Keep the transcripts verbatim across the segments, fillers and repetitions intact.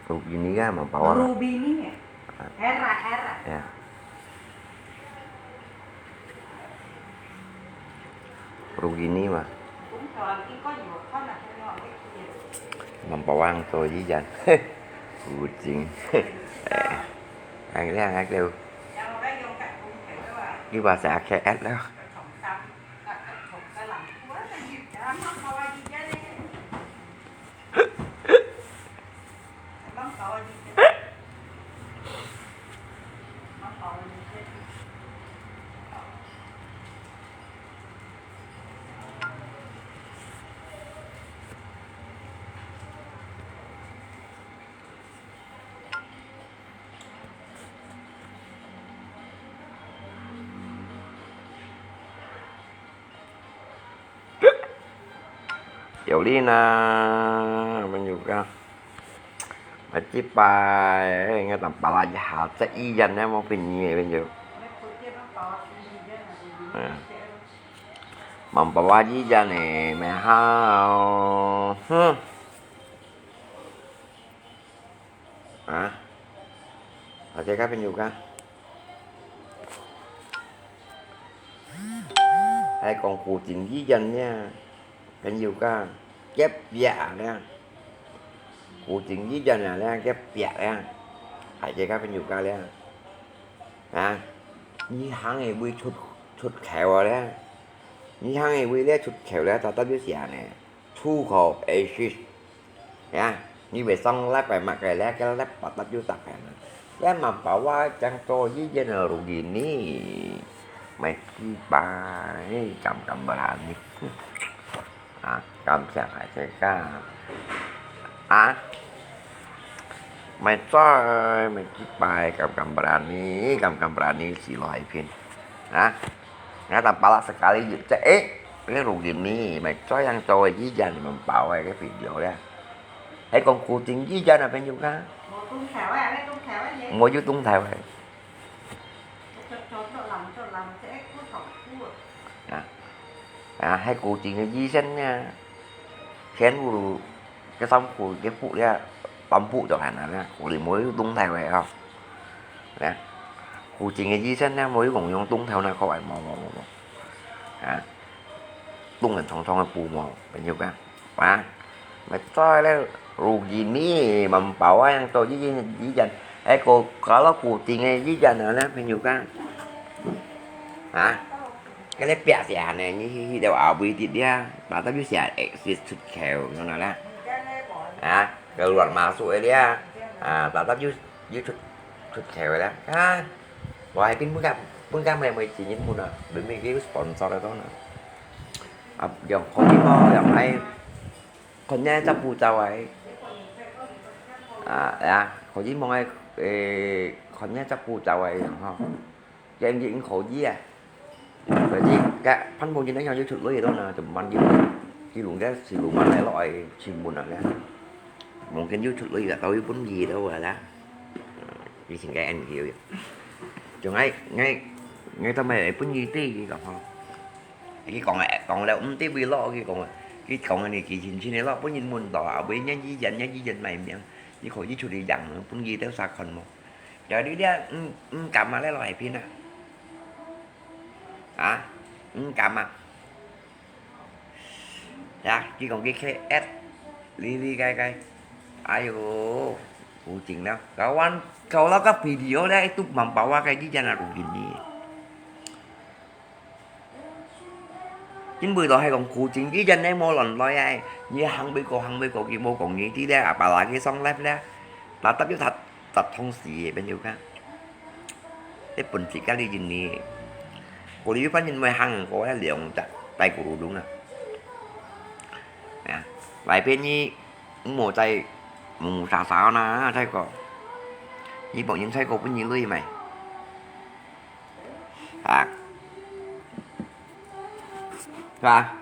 Rugini kan, Mempawang. Rubini ya? Era, era. Ya. Rugini mah. Mempawang cho di jan. Kucing. Eh, ang liang aku. Di bahasa K L lah. Yau lin ah,朋友啊。Mai ci pai, ngai tam pala ja ha, cek iyan ne mo pin ni,朋友。嗯。Mempawang iyan ne, mai hao. Hmm. 啊？大家看朋友看。還講古井醫院呢，朋友看，隔壁呢。古井醫院啊，呢，隔壁呢。大家看朋友看呢。啊？你行个位出，出口啊呢？你行个位呢，出口呢，它，它就寫呢。 出口exit。Ya，你會上left个麼个咧，該left八搭就打開了。Ya，Mempawang正做醫院个Rugini，mai ci pai，敢敢berani。啊，感謝大家。啊，mai coi，mai ci pai，敢敢berani，敢敢berani，si lo hai pin。啊。 Ngai tam pala sekali cek, eh, ini Rugini，mai coi yang做个醫院，你們包个video咧。還講古井醫院啊，朋友看。無東頭啊，無有東頭啊。啊，啊，還古井个醫生呢，全部个衫褲个布咧，全部就係那咧，古井無有東頭个吼。 啊，古井个醫生呢，無有講用東頭那個，哎，無，無，無，無。啊，東人長長个布無，朋友看。啊，mai coi咧，Rugini，Mempawang yang做醫院，醫院，哎，個，kalau古井个醫院呢，朋友看。啊，該个壁寫呢，你去，去到後尾啲咧，但係又寫exit出口，有哪啦？啊，keluar masuk个咧，啊，但係又 又出，出口个啦。啊，我還分，分佢，分佢買，買錢分啊，分佢个sponsor个多呢。啊，用可以無？用愛，看你隻步驟啊。啊，啊，可以無？誒，看你隻步驟啊，吼。應該可以啊。 Berarti，該，潘鳳英該樣又出來了呢，就慢啲，佢弄該，佢弄慢來咯，哎，新聞啊，該。Mungkin又出來了，到又分佢了，我啦。以前該N G O，就𠊎，𠊎，𠊎做咩會分佢知佢講吼？佢講啊，講了，毋知為咯，佢講啊，佢講啊，你幾千千个咯，分人問到啊，為人醫院，人醫院賣命，佢可以出去養，分佢兜啥看無？ Jadi dia，嗯，嗯，敢啊，來來片啊。啊，嗯，敢啊。Ya，佢講佢K S，哩哩該該。哎喲，無情了。Kawan，kalau ka video咧，itu Mempawang个醫院啊，Rugini。 因為就係講古井醫院呢無亂來啊，你行尾過行尾過，佢無講你知咧，apalagi上left咧，那特別他，他通時个朋友看，你本自家你認呢，我哋一般人會行過咧兩隻大咕嚕咚啊，啊，外邊呢，毋好再蒙沙沙啦，再過，你幫人再過分你累咩？ 啊，係吧？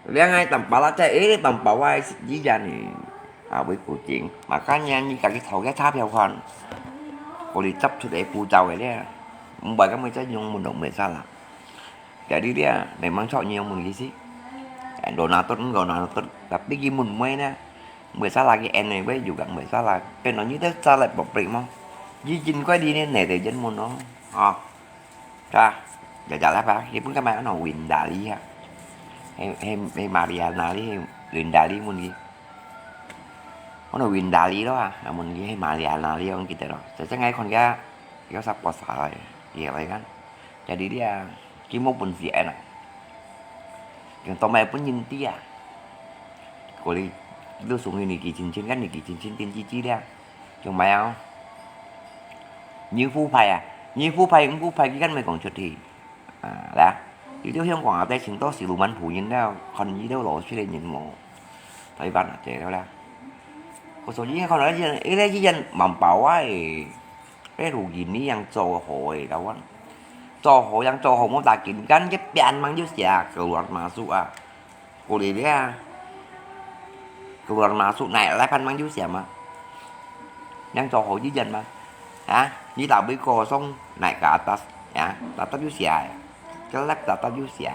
這樣个Tampalak，這，誒，Tampalak个時間呢，啊，會固定。Makanya你家己投个車票看，可以接出來步驟个咧，毋會咁樣再用門路沒啥啦。Jadi咧，memang sok你用門去先。Donatur，donatur，tapi佢門尾呢， Mười sáu là cái N này với dù gần mười sáu là bên nó như thế sao lại bỏ break mà. Di dân quay đi nên nè để dân muốn nó. À. Cha, giờ giờ là phải, cái bún cái mày nó Winda đi ha. Hay, hay, hay Mariana đi, hay Linda đi muốn đi. Nó Winda đi đó à, muốn đi hay Mariana đi ông kita đó. Saya saya ngai kon cái, cái sắp bỏ xả rồi, gì vậy kan. Jadi dia, cái mô bún gì nè. Yang tao mày bún nhìn đi à. Cô đi, lúc xuống như này kỳ chín chín kan, này kỳ chín chín tiên chi chi đi à. Chồng mày à? Như phú phai à? Như phú phai, cũng phú phai, cái căn mày còn chuột thì. À, là. Thì tôi không còn ở đây, chính tôi xí lù mắn phủ nhìn đâu, còn gì đâu lỗ suy lên nhìn mồ. Thấy bạn ở đây đâu là. Cô số gì không nói gì, ý là gì dân mắm bảo á, ê. Ê, rù gì ní yang châu hồ ê, đâu á. Châu hồ yang châu hồ mô ta kín căn cái biên mang dư xìa, kơ luật mà su à. Cô đi đi à. Keluar masuk naik lift-an mang dư xìa mà. Yang châu hồ dư dân mà. Hả? Đi tàu bơi cô sông naik ke atas. Ya, tetap dư xìa. Kelak tetap dư xìa.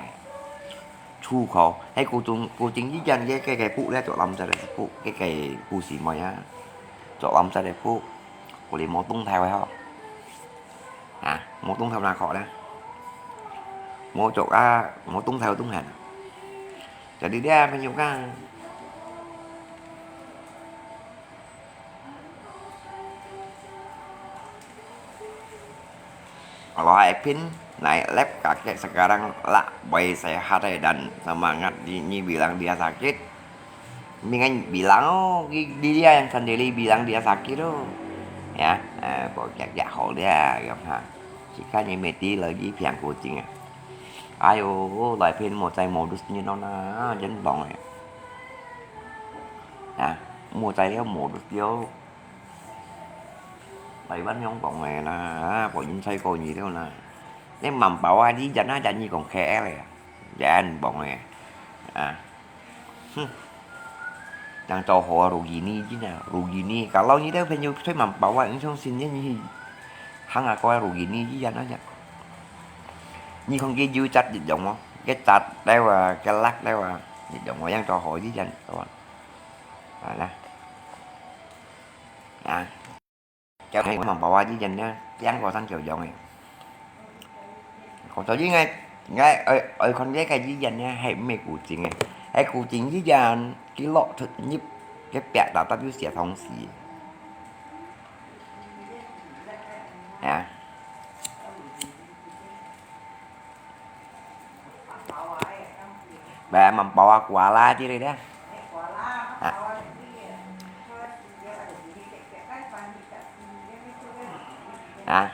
Chu khổ. Hay cô chung, cô chính dư dân cái, cái, cái phụ đấy, chỗ làm sao đấy, phụ, cái, cái, cô xí mà ya. Chỗ làm sao đấy, phụ. Cô đi mô tung theo hả? Hả? Mô tung theo là khó đấy. Mô chỗ á, mô tung theo tung hẳn. Jadi dia menyuka. Kalau Ipin naik lift kaki sekarang lah boleh sehat eh, dan semangat. Di, ni bilang dia sakit. Mendingan bilang, oh, di, di dia yang sendiri bilang dia sakit, oh. Ya, eh, kok jak-jak hol dia, ya, ha. Jika ni mati lagi piang kucing, ah. Ayo, lai pin mo cai modus ni no na, jen bong, eh. Ya, mo cai dia modus dia. Lai ban yang bong, eh, na, kok jen sai ko ni dia na. Ni mampau ah, di jan ah, jan ni kong K L, eh. Jen bong, eh. Ah. Hmm. Yang châu hồ rugi ni chứ nè, rugi ni. Kalau ni dia punya saya mampu awak ni song sin ni ni. Hang aku rugi ni chứ jan aja. Ni không cái dư chất gì giống không? Cái chất đây là cái lắc đây là gì giống không? Yang châu hồ chứ jan. Đó là. Đó. Kéo này mà bảo ai với dân nhá, chán qua sân kiểu dòng này. Còn tao với ngay, ngay, ở, ở con với cái với dân nhá, hay mê củ chính này. Hay củ chính với dân, cái lọ thực nhịp, cái bẹt đào tắt với xỉa thông xỉ. Hả? Ba mắm bò, à, kuala chứ đây đó. À. À.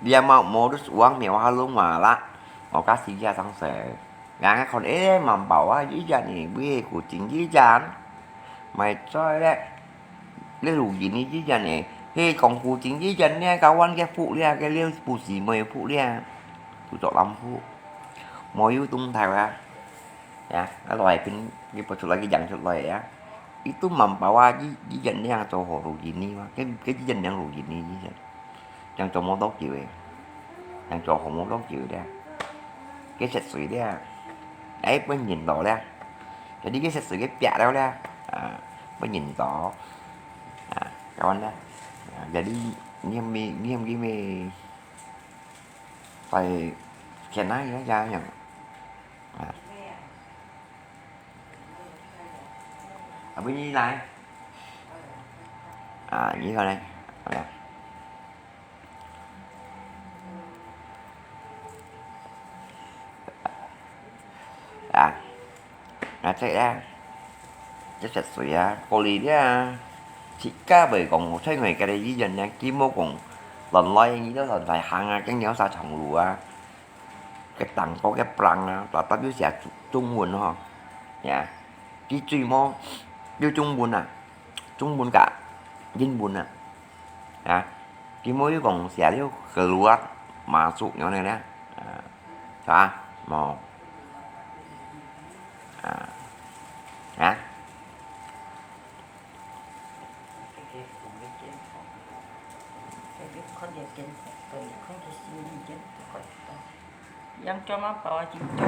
Dia mau modus uang mewah lu mala. Mau kasih dia sang se. Yang kon eh mắm bò, à, với dân này, với củ chính với dân. Mày chơi đấy. Lê lù yîn ni chi yan nè, he kông kû chîng chi yan nè, kawan ke phu̍k liá, ke liêu phu sì mui phu̍k liá, phu chok lam phu̍k. Mò yû tung thai wa. Ya, a lòi pin, ke pô chuk lai ke yang chuk lai ya. Itu mắm pau wa, chi, chi yan nè, yang châu hồ lù yîn ni wa, ke, ke chi yan yang lù yîn ni chi yan. Yang châu mò tôk kiu e. Yang châu hồ mò tôk kiu liá. Ke set sui liá. Ai, pô nhin lò liá. Jadi ke set sui ke piak liao liá. A, pô nhin lò. À, các bạn đó. À, giờ đi, ngiêm mi, ngiêm cái mi. Phải khen ai đó ra nhỉ. À. À, bữa nhi lại. À, như thế này. À. À, ngài chạy ra. Chắc chắn sủi á, cô lì đi à. Chị ca bởi cổng một thay người cái đấy dĩ dần nha, ký mô cổng. Lần lai như đó là phải hàng à, cái nhau xa chồng lù à. Cái tặng có cái prang à, là tao biết xả Trung Nguyên ho. Nha. Ký truy mô, biết Trung Nguyên à. Trung Nguyên cả, Yên Nguyên à. Hả? Ký mô yû kông xia liu keluar masuk nyo ne ne. Hả? Mò. Hả? Hả? Yang cuma bawa cincin.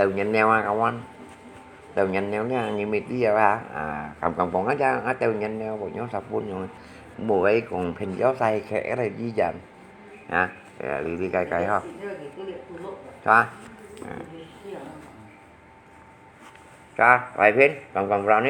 鬥人了啊，kawan。鬥人了呢，你乜知啊？啊，敢敢講啊，這啊鬥人了，無有啥分用，無愛講朋友在客个意見啊，呃，理理解解吼，是吧？嗯，是啊，來片，敢敢不呢？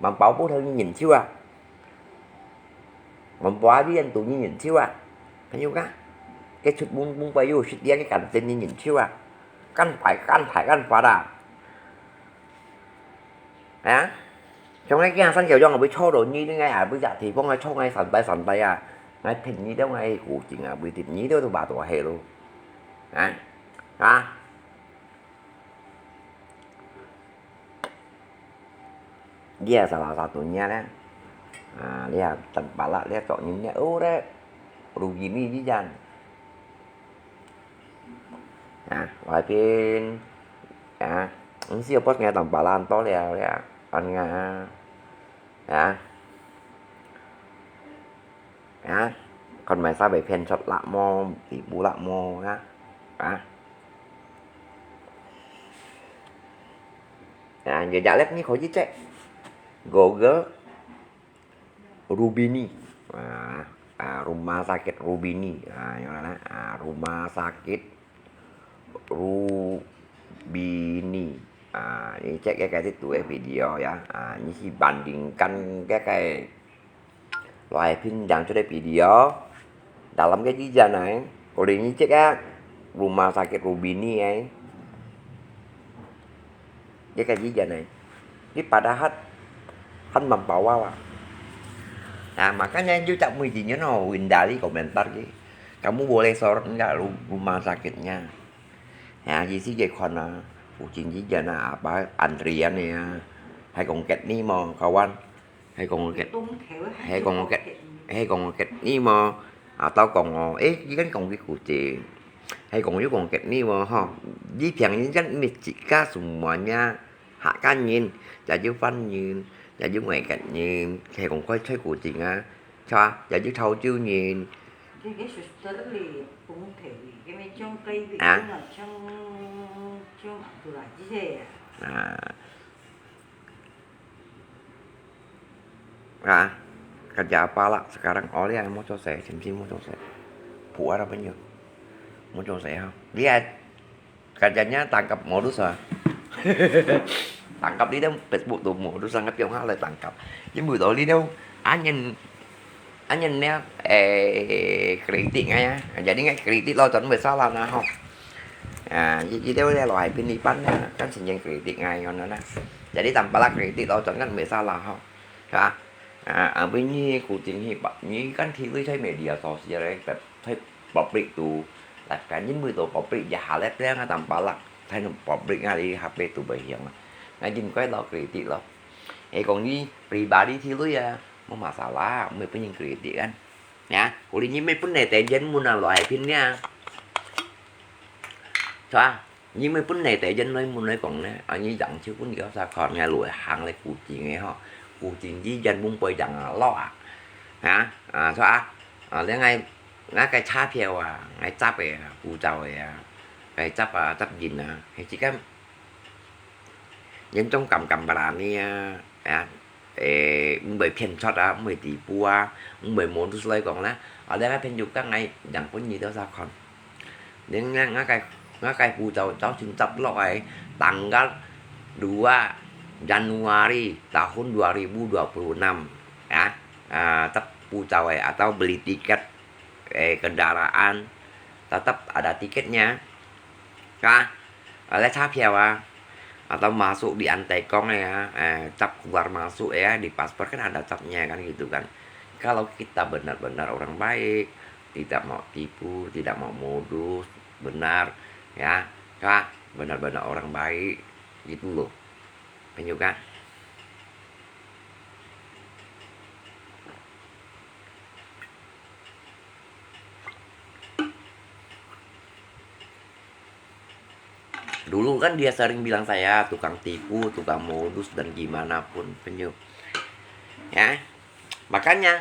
滿包布頭你人手啊，滿包布人都你人手啊，朋友啊，該出門門背有食店个乾淨你人手啊，乾排乾排乾發啊！ 啊，像𠊎今生就用會坐到你，你愛會隻地方愛坐𠊎三代三代啊，𠊎騙你兜𠊎古井啊，會得你兜都把大黑咯。啊，啊，你啊salah satunya咧，啊，你啊Tampalak，你啊做人咧，哦咧，rugi你之間。 啊，外邊，啊，毋係有幫人當白爛到了了，安啊，啊，啊，看買啥被騙出辣么，底部辣么啊，啊，啊，你家咧你可以check Google Rubini. Ah, ah, rumah sakit Rubini. Ah, yang mana? Ah, rumah sakit Rubini. Ah, ini check cái cái itu cái video ya. Ah, ini si bandingkan cái cái loại hình yang itu cái video. Dalam cái gì này, kalau ini check ya, rumah sakit Rubini ya. Dia kaji janai. Dia padahal han membawa. Nah, makanya you tak mesti you know, hindari komentar ki. Kamu boleh sorot enggak ru- rumah sakitnya. Ya, di sini kon lah. Kucing ji janai apa antrian ya. Hai kong ket ni mo kawan. Hai kong ket. Hai kong ket. Hai kong ket ni mo. Atau kong oh, eh, ikan kong ki kucing. Hai kong yu kong ket ni mo ho. Di piang ni kan mesti ka semuanya. Hakka人，也有番人，也有外國人，係講開吹古井啊，係吧？也有潮州人。啊？啊。 啊，kerja apa lah sekarang? Oh, dia mau selesai, jam sini mau selesai. Buat apa nyo? Mau selesai ha. Dia kerjanya tangkap modus ah. Tangkap dia Facebook tu modus sangat piang ha lai tangkap. Dia mau tahu dia tu anyen anyen dia eh kritik ngai ah. Jadi ngai kritik lo chọn về sao là na ho. À, jadi dia lo hai pin ipan na kan senjeng kritik ngai yon na. Jadi tanpa lah kritik lo chọn kan về sao là ho. Ha. À, à, bên nhi kucing hi bak nhi kan thi lui thai media sosial thai public tu. Lah kan nhi mui tu public ya halep dia ngai tanpa lah thai public ngai di H P tu bahiang. Ngai jin koi lo kritik lo. Eh kong nhi pribadi thi lui ya, mau masalah, mui pun nhi kritik kan. Ya, kuli nhi mui pun nai tê jen mun lo hai pin ya. Sa. Nhi mui pun nai tê jen noi mun noi kong ne, a nhi yang chiu pun kio sa kon ngai lui hang lai kucing ngai ho. Kucing ji jen mun poi yang a lo a. Ha, a so a. A le ngai 𠊎个車票啊，𠊎執个啊，護照个啊，𠊎執啊，執印啊，係自家 Yan zong kam-kam barani啊，啊，誒，毋會騙出啊，毋會tipu啊，毋會modus來講啦。啊，這個朋友講，𠊎yang分你兜儕看。你看，𠊎个，𠊎个護照早前執落來，tanggal dua Januari tahun dua ribu dua puluh enam, ya. Ah, 執護照誒，atau beli tiket, eh, kendaraan, tetap ada tiketnya. Ka, ada 車票啊，atau masuk di Antekong ya, eh, 執 keluar masuk ya, di paspor kan ada 執-nya kan gitu kan. Kalau kita benar-benar orang baik, tidak mau tipu, tidak mau modus, benar ya, ka, benar-benar orang baik gitu loh. Kan juga. Dulu kan dia sering bilang saya tukang tipu, tukang modus dan gimana pun, penyu. Ya, makanya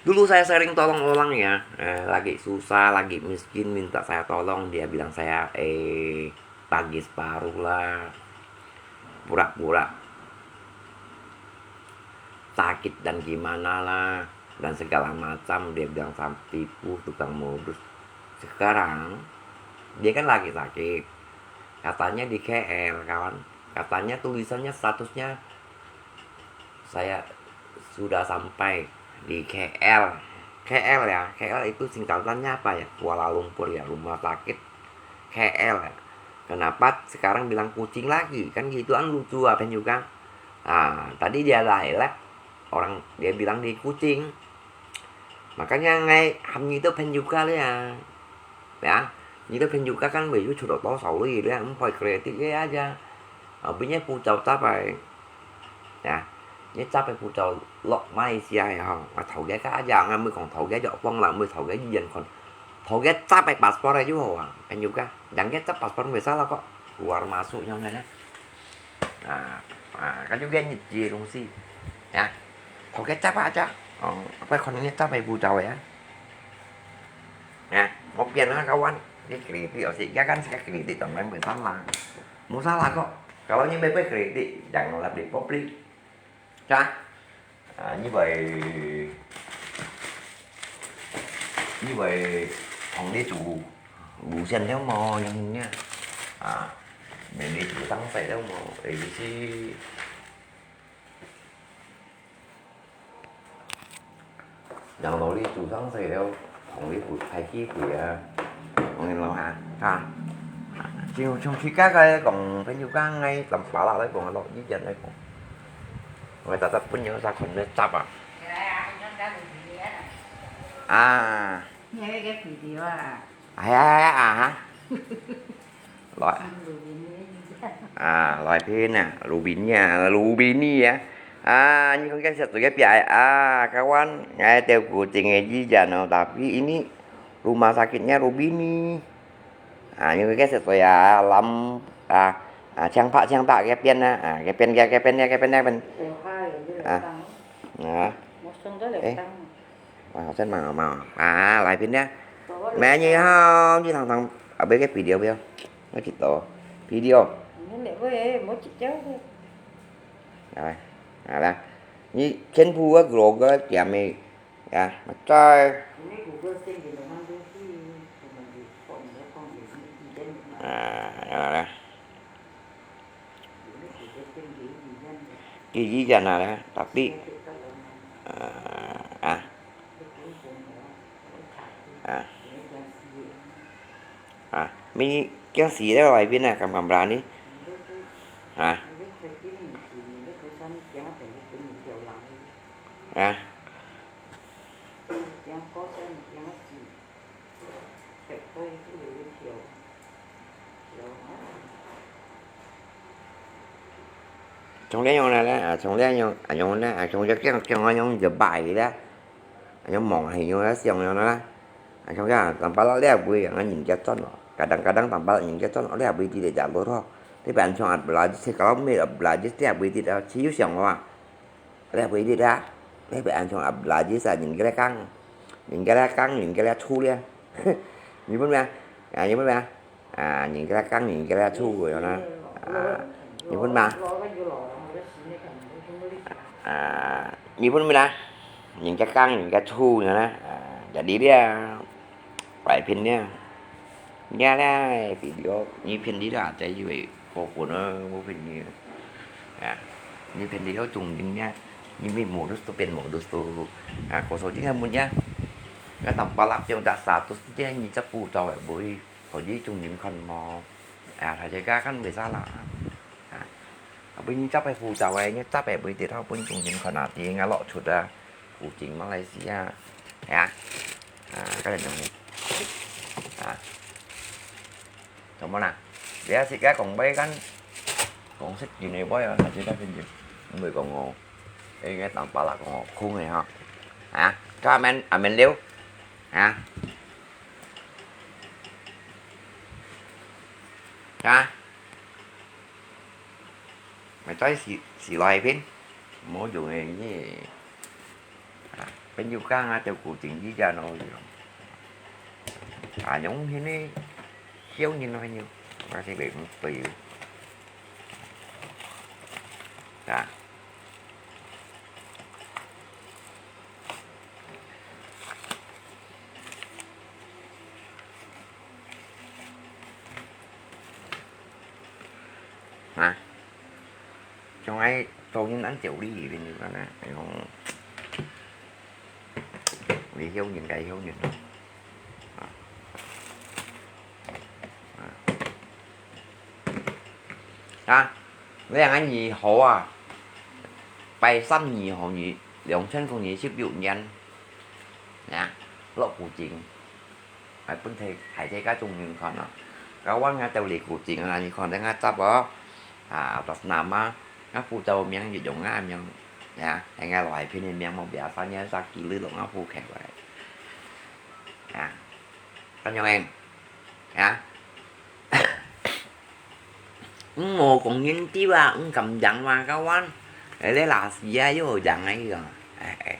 dulu saya sering tolong orang ya, eh, lagi susah, lagi miskin, minta saya tolong, dia bilang saya, eh, bagi separuh lah, pura-pura sakit dan gimana lah, dan segala macam, dia bilang saya tipu, tukang modus. Sekarang, dia kan lagi sakit. Katanya di K L, kawan. Katanya tulisannya statusnya saya sudah sampai di K L. K L ya, K L itu singkatannya apa ya? Kuala Lumpur ya, rumah sakit K L. Kenapa sekarang bilang Kuching lagi? Kan gitu kan lucu apa juga. Ah, tadi dia lah elak, orang dia bilang di Kuching. Makanya ngai ham你兜朋友家了呀。Ya, 你兜朋友家 kan 沒有出到多少力了，毋會 credit 个啊。啊，分人護照執來。Ya, 你執个護照落馬來西亞个吼，啊，頭家个啊，啊，毋好講頭家藥房啦，毋好頭家醫院看，頭家執个 passport 个就好啊，朋友家，人家執 passport 毋會使啦个，keluar masuk樣个呢。 啊，啊，該就个日子个東西，啊，頭家執啊執，哦，𠊎看你執个步驟个啊，啊，無變啊，kawan，你 credit，有時間間自家 credit，當然無salah，無salah个，kalau你無被 credit，jangan lebih public，啊。 啊，你會，你會同你做無線了無？樣呢？啊，你你做生意了無？意思，然後你做生意了，同你會派機會啊，同你老下，哈。像像自家个講，朋友講个，Tampalak來講，落語言來講。 𠊎特特分你儕看你執啊。啊。你還有一個video啊？哎呀，哎呀，啊哈。來。啊，來片啊，Lumbini啊，Lumbini啊。啊，你看該寫做个表啊，kawan，𠊎兜古今个語言哦，tapi ini rumah sakitnya Lumbini。 啊，因為該食水啊，淋啊，啊，青白青白該片啊，啊，該片該該片該該片該片，啊，啊，誒，啊，好像蠻好蠻好，啊，來片呢，咩你好，你常常啊，別个 video 不要，我知道，video，來，來，來，你全部个 vlog 个點个。 Ya, macam. Ah, ya lah. Kì dí dần là, tapi, ah, ah. Ah, mi kiang xì đó bài bên này, cầm cầm ra đi. Ah. Ah. Trong đấy nhung này, à, trong đấy nhung, à, nhung đấy, à, trong đấy kiang kiang nhung giờ bài đấy. À, nhung mong hình nhung đấy, xiang nhung đấy. À, trong đấy, tạm bát lẹ bùi, à, nhìn cái chân nó. Kadang-kadang tạm bát nhìn cái chân nó, lẹ bùi thì để trả lỗi thôi. Thế bạn trong ập lá, thế kalau mệt ập lá, thế lẹ bùi thì đã, chỉ có xiang mà. Leh bui dit ha, leh bui an chong ap la ji sa nyin kre kang. 人家那講，人家那粗咧。你分咩？啊，你分咩？啊，人家那講，人家那粗个啦。啊，你分嘛？啊，你分咩啦？人家講，人家粗个啦。啊，jadi咧，外片咧。 Nya lah, video ni pendek lah, saya juga pokok na, mau pendek. Ya, ni pendek kau cung ni nya, ni mi modus tu pen modus tu. Ah, kosong je mun ya. Kan tambah lah, yang dah seratus je ni cepu tau eh, boy. Kau je cung ni kan mau. Ah, saya kan kan biasa lah. Ah, apa ni capai pu tau eh, ni capai boy, tidak pun cung ni kan nanti ngalok sudah. 古井馬來西亞，係啊，啊，該種東西，啊，做麼啦？你也識該講話kan，講識字个話啊，還是該邊就毋會講哦，應該當巴拉講哦，空个哈，啊，該阿明阿明了，啊，啊。 Mày tới xì, xì loài bên. Mô dùng này nhỉ. À, bên dù cá ngã cho cụ chỉnh dí ra nô. À, giống như này. Khiếu như nó như. Nó sẽ bị một tỷ. À. Hả? Trong ấy tôi nhìn ăn chịu đi vì như là nè, không đi hiếu nhìn cái hiếu nhìn. À, với anh ấy nhị hổ à, bay xăm nhị hổ nhị, 兩千空二十六年. Nè, lộc Phú Chính. Ai, pun thầy, thầy thầy các trung nhân con à. Các quan ngã tàu lì Phú Chính là như con đang ngã chấp ó. À, atas nama, ngã Phú Châu miếng, như giống ngã miếng. Nè, thầy ngã loại phiên miếng mong bia sa nhé sa kỳ lưới lộc ngã Phú khẹo vậy. Nè, con nhong em. Nè. Ưm, mô kông ngin ti wa, ưm, kam yang wa kawan. Ê, lê la si ya yo yang ai yo. Ê, ê.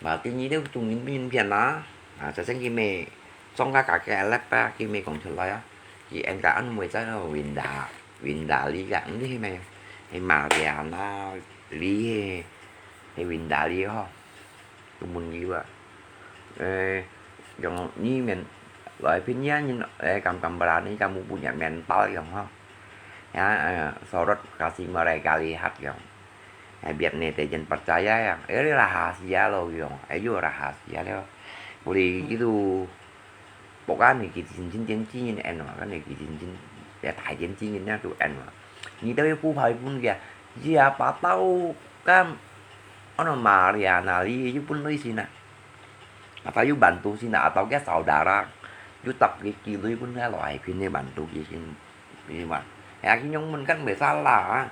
Bảo tin nhi têu chung ngin bin phiền na. À, cho sen ki mê. Trong ka ka ke lep pa, ki mê kông chut lai á. Ki em ka ăn mùi chai lo Winda. Winda li ka, ưm, đi mê. Ê, Mariana li he. Ê, Winda li ho. Tumon liu ah. Eh, yang ni men, lai pin ya nyin, eh, kam kam bala ni kamu punya mental yang ha. Ya, eh, sorot kasih mereka lihat yang. Eh, biar netizen percaya yang. Eh, rahasia lo yang. Eh, yo rahasia lo. Boleh gitu. Pokoknya ni kita cincin cincin en lah kan ni kita cincin. Ya, thai cincin ni tu en lah. Ni tahu ya pun kia. Siapa tahu kan Ano Mariana li, yu pun lui sina. Atau yu bantu sina, atau ke saudara. Yu tap ke ki lui pun ke lo ai pin ni bantu ki sin. Ini mah. Ya, ki nyong mun kan biasa lah.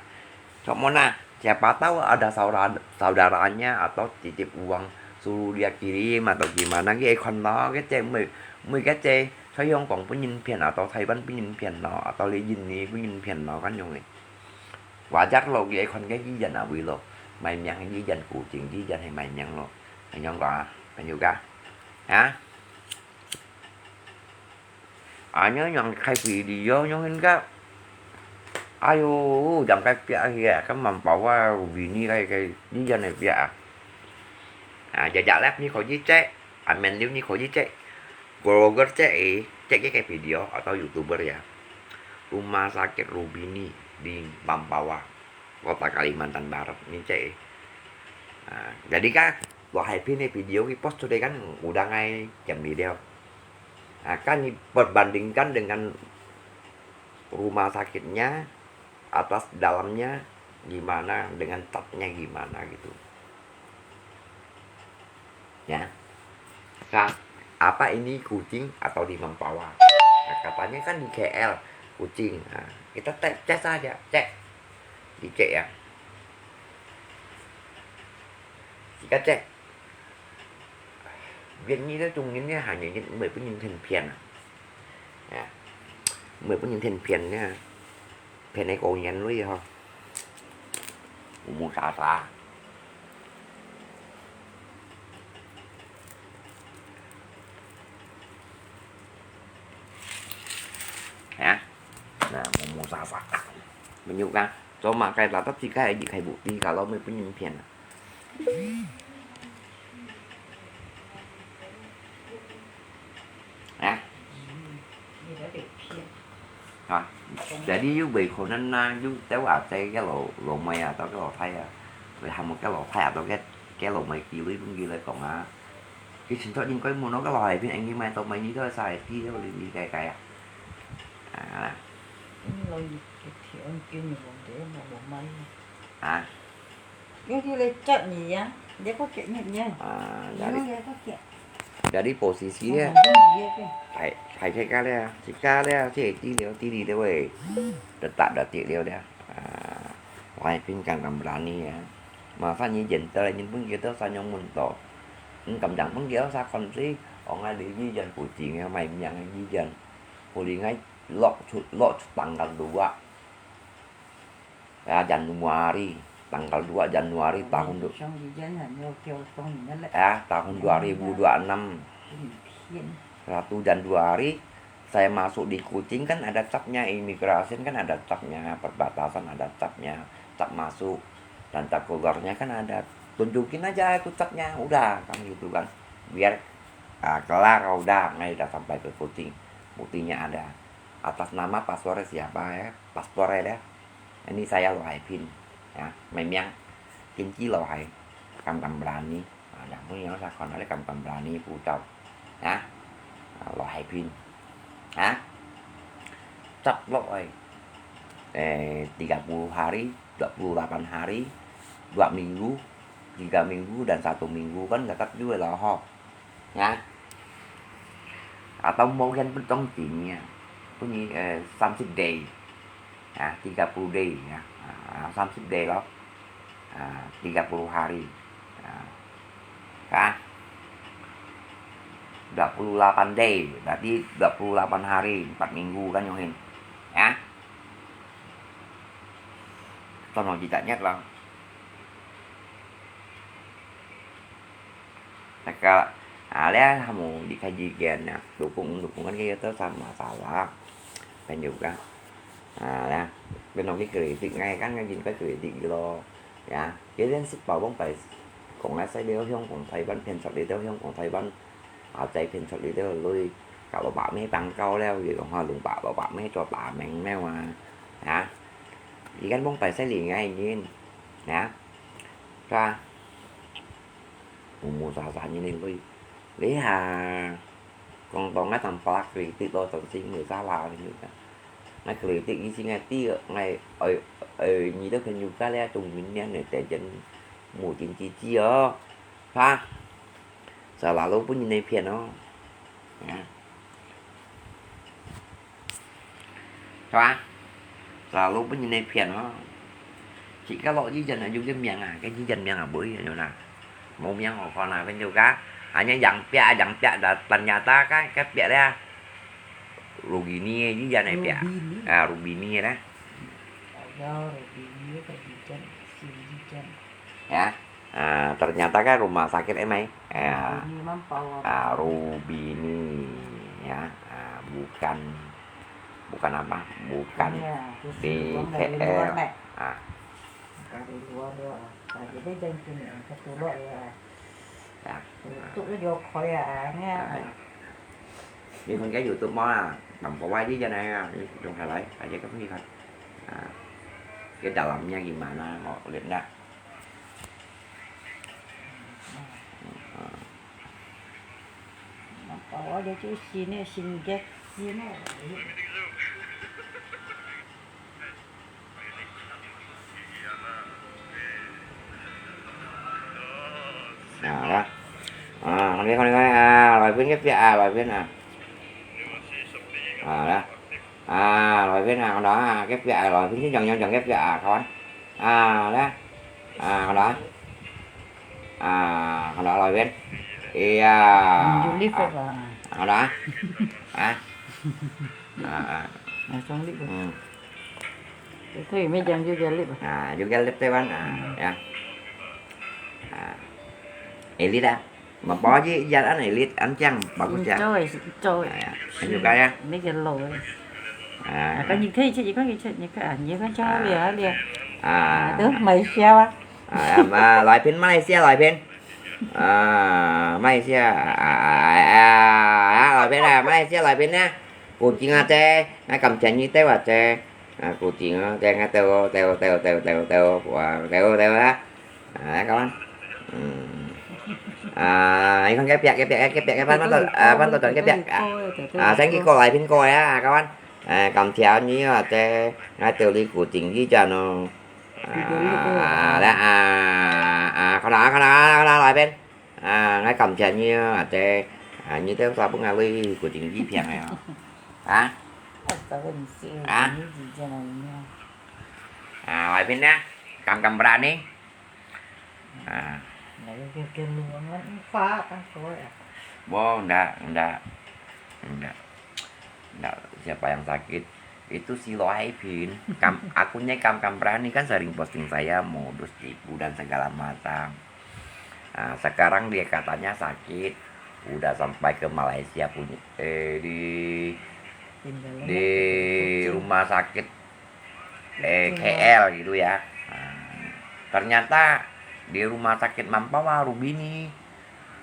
Sok mona, siapa tahu ada saudara, saudaranya atau titip uang suruh dia kirim atau gimana, ki ai kon lo, ke cek mui, mui ke cek, sai yong kong pun yin pian atau Taiwan pun yin pian lo, atau li yin ni pun yin pian lo kan yong ni. Wajar lo, ki ai kon ke yi yin a wui lo. Mai miang yi yin, ku jing yi yin he mai miang lo. Anh em có, anh em có. Hả? À, nhớ nhọn khai video nhớ hình cái. Ayo, dòng cái pia kìa, cái mầm bảo qua vì ni cái, cái yi yin này pia. À, giờ giờ lát ni khỏi yi chết. À, mình nếu ni khỏi yi chết. Vlogger cek, eh, cek ke video atau YouTuber ya. Rumah Sakit Rubini di Mempawah, Kota Kalimantan Barat ni cek, eh. Ah, jadi kan, lo hai pin ni video ki post today kan udah ngai jam video. Ah, kan ni perbandingkan dengan rumah sakitnya, atas dalamnya gimana, dengan catnya gimana gitu. Ya. Nah, apa ini Kuching atau di Mempawah? Nah, katanya kan di K L, Kuching. Nah, kita te- cek saja, cek. Dicek ya. Kita cek. Biar ni tu cungin ni hanya ni mesti pun yang pian. Ya. Mesti pun yang pian ni. Pian ni kau yang lui ha. Umu sasa. 啊，那么么喳喳，朋友讲，做么个啦，到自家一开步，第一个老妹不能骗啊。啊，啊，jadi又袂可能啦，又到啊，在个老老妹啊，到个老太啊，佢喊我个老太啊，到个个老妹机会分佢来讲啊。佢清楚应该问我个老海边，应该买到买你个啥个机会，你你该该啊。啊， 你老姨个天，叫你忘记，那我买。啊，有啲来接你呀，你个给你呢。啊，你个给。 Jadi posisi dia，排排在家了，自家了，这地了，地里了喂，tetap dah地了了。啊，来平常咁berani啊，马上你认得，你分佢到三样问到，你敢讲分佢到啥款事，orang ada医院附近啊，买命个医院，附近个落出落出tanggal dua。 Ya, Januari, tanggal dua Januari tahun du- 上医院啊，你要叫送你个嘞。 Ya, tahun dua ribu dua enam. 给你骗。 Satu Januari, saya masuk di Kuching kan ada capnya, imigrasi kan ada capnya, perbatasan ada capnya, cap masuk dan cap keluarnya kan ada. Tunjukin aja itu capnya, udah kan gitu kan. Biar ah, kelar udah, ngai udah sampai ke Kuching. Buktinya ada. Atas nama paspornya siapa ya? Paspornya ya. Ini saya 老海边 ya, memang 天气 老海，敢敢 berani. Ah, yang punya saya kon ada 敢敢 berani 护照 ya. Ah, 老海边 ya. Cap lok ai. Eh, tiga puluh hari, dua puluh delapan hari, dua minggu, tiga minggu dan satu minggu kan tetap juga lah ho. Ya. Atau mungkin pun tong sini ya. Punya eh, 三十 day. Ya, tiga puluh day ya. Ah, 三十 day loh. Ah, tiga puluh hari. Ah. Kan? Dua puluh delapan day, berarti dua puluh delapan hari, empat minggu kan, Yong Hin? Ya? Trong lòng chị Đại Nhất là. Nah, kalau, ah, lihat kamu di kajian ya, dukung, dukungan kita sama salah. Kan juga. 啊，呀，變到去kritik，𠊎kan kritik佢咯，呀，佢連食飽飯擺，講啊，使了香港、台灣騙出來了香港、台灣，啊，再騙出來了，來，搞到白咩當高了，佢講話用白到白咩做大名了啊，啊，佢kan mong擺使你愛人，啊，是吧？ Mumu sasa ini lui. Liha. Kong tong ngai tampalak kritik lo tong sing ngai salah ini kan. Ngai kritik isi ngai ti ngai oi oi ni to kan juga liha tung min nian ngai te jen mu jin ji ji o. Ha. Selalu pun ini pian o. Ya. 是吧？Selalu pun ini pian o. Jika lo ijan aja ke miang ah, ke ijan miang ah bui aja na. Mau miang o kon ah, kan juga. Hanya yang pia, yang pia dah ternyata kan ke pia dia. Rubini ijan ai pia. Rubini. Ah, Rubini dah. Ya, Rubini ke ijan, si ijan. Ya. Ah, ternyata kan rumah sakit em ai. Ya. Rubini mampau apa? Ah, Rubini. Ya. Ah, bukan, bukan apa? Bukan. Iya, terus B T L. Bukan dari luar, Nek. Ah. Bukan dari luar ya. Nah, jadi jangan sini, ke tulok ya. Ya. Tutup aja kau ya, ya. Ah. Ini kan YouTube mau lah. Bang kau aja jangan ya. Ini dong halai aja kan ini kan. Ah. Ke dalamnya gimana? Mau lihat nggak? Apa ada tu sini singgah sini. Nah, dah. Ah, kau ni, kau ni, kau ni. Ah, loài phiến cái pia, ah, loài phiến, ah. Ah, dah. À, loài phiến à, con đó à, cái pia à, loài phiến chứ chọn chọn chọn cái pia à, con. À, đó. À, con đó. À, con đó loài phiến. Iya. Julip à, apa? Con đó. À. À, à. À, trong lip. Ừ. Cái thuê mấy chàng Julip à? À, Julip Tây Ban à, ya. À. Elite à. Mà bỏ chứ, giờ ăn này lít, ăn chăng, bỏ cũng chăng. Trôi, trôi. À, ya. Ăn nhiều cái á. Mấy cái lầu ấy. 啊，啊，你可以去，你可以去，你看，啊，你看，这样好了，好了。啊。啊，都买笑啊。啊，啊，来宾，马来西亚来宾。啊，马来西亚，啊，啊，啊，啊，来宾啊，马来西亚来宾呢？古井啊，这，啊，感谢你对我这，啊，古井啊，这个对我，对我，对我，对我，对我，对我，哇，对我，对我啊。 啊，kawan。嗯。啊，你看，佢壁，佢壁，佢壁，佢搬，搬到，啊，搬到，佢壁，啊，啊，thank you過來，蘋果啊，kawan。哎，感謝你啊，這，𠊎兜裡古井一家咯。啊，來，啊，啊，看啦，看啦，看啦，來賓。啊，𠊎感謝你啊，這，啊，你兜啥分𠊎來古井一片个哦。啊？啊？啊，來賓呢？敢，敢berani？ Ah. Nggak, nggak, nggak, nggak, nggak, nggak. Bo, ndak, ndak. Ndak. Ndak, siapa yang sakit? Itu si Lohaipin. Kam, akunnya Kam Kam Berani kan sering posting saya modus tipu dan segala macam. Ah, sekarang dia katanya sakit, udah sampai ke Malaysia punya, eh, di, di rumah sakit eh, K L gitu ya. Nah, ternyata di rumah sakit Mempawah, Rubini.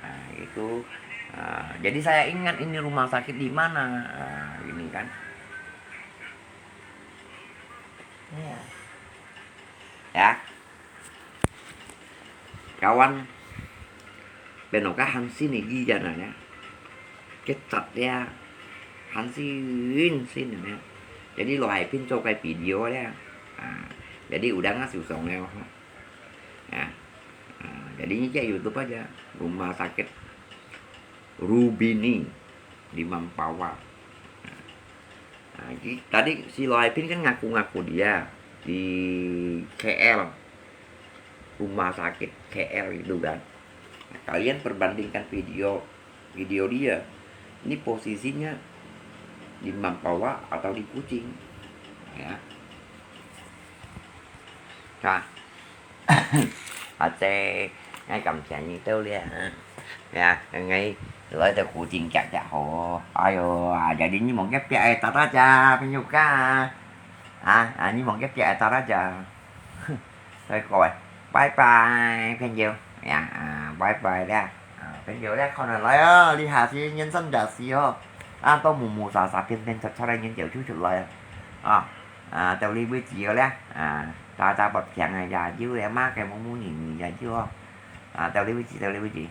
Nah, itu. Nah, jadi saya ingat ini rumah sakit di mana. Nah, ini kan. Ya. Ya. Kawan, penoka hansin ni gijan na ya. Kecat ya. Hansin sin na ya. Jadi Lohaipin cho cái video ya. Ah, jadi udah ngah susong ya. Ya. Ah, jadi ini cek YouTube aja. Rumah sakit Rubini di Mempawah. Nah, jadi tadi si Lohaipin kan ngaku-ngaku dia di K L, rumah sakit K L itu kan. Nah, kalian perbandingkan video, video dia. Ini posisinya di Mempawah atau di Kuching. Ya. Nah,啊，這，𠊎感謝你兜了，啊。Ya,𠊎來到古井遽遽好。哎喲，啊，jadi你望該壁个大大隻，朋友家。啊，啊，你望該壁个大大隻。所以各位，拜拜，朋友。Ya，啊，拜拜了。啊，朋友了，可能來哦，你下次人生大事哦。啊，都無無啥啥，變變出出來，人就出出來啊。啊，啊，到這為止了，啊。 大家發病啊，也有，也嘛个，無無人也有哦。啊，到這為止，到這為止。